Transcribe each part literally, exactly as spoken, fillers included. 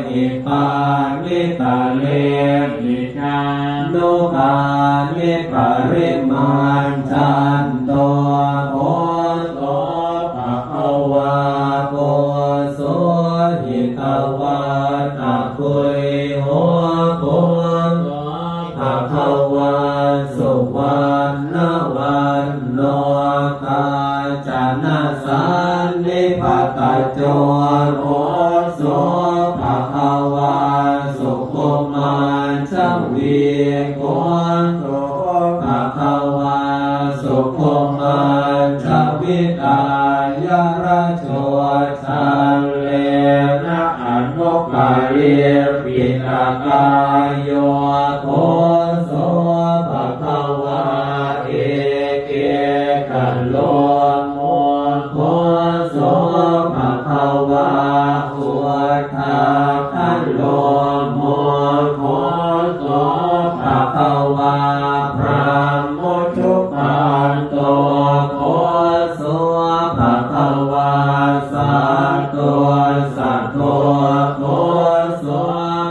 Pāṇitarepi ca nukāni parimañcanto. Oso bhagavā kho so hitavattaguyho kho so bhagavā suvaṇṇavan no kācana sannipataco. Oso bhagavā sukhumañcavī kho so bhagavā sukhumañcavitāya rajo callena anupaleppitakāyo kho so bhagavā ekekalomo kho so bhagavā udakalomo kho so bhagavā brahmucukanto kho so bhagavā satto sato kho so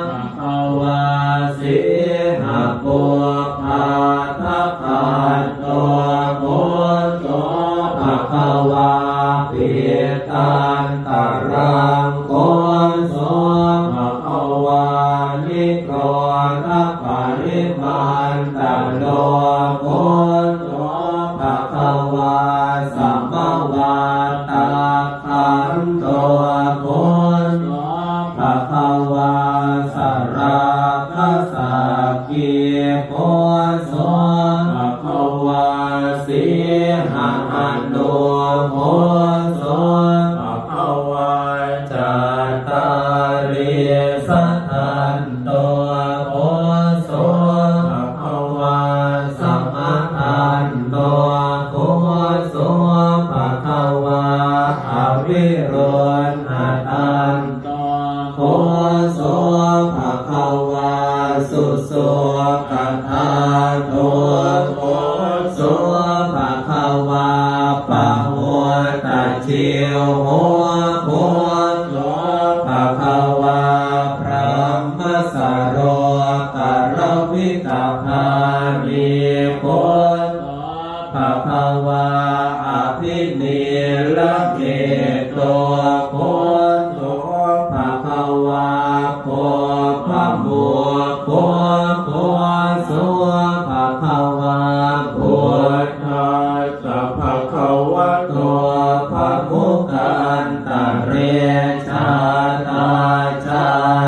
bhagavā sīhapupphaddhakanto kho so bhagavā pittantaraṅgo so bhagavā nikrodhaparimaṇḍalo kho so bhagavā samavattā khandho kho so bhagavā sarakkasaggi kho so bhagavā sīhahanu kho so bhagavā cattāri sa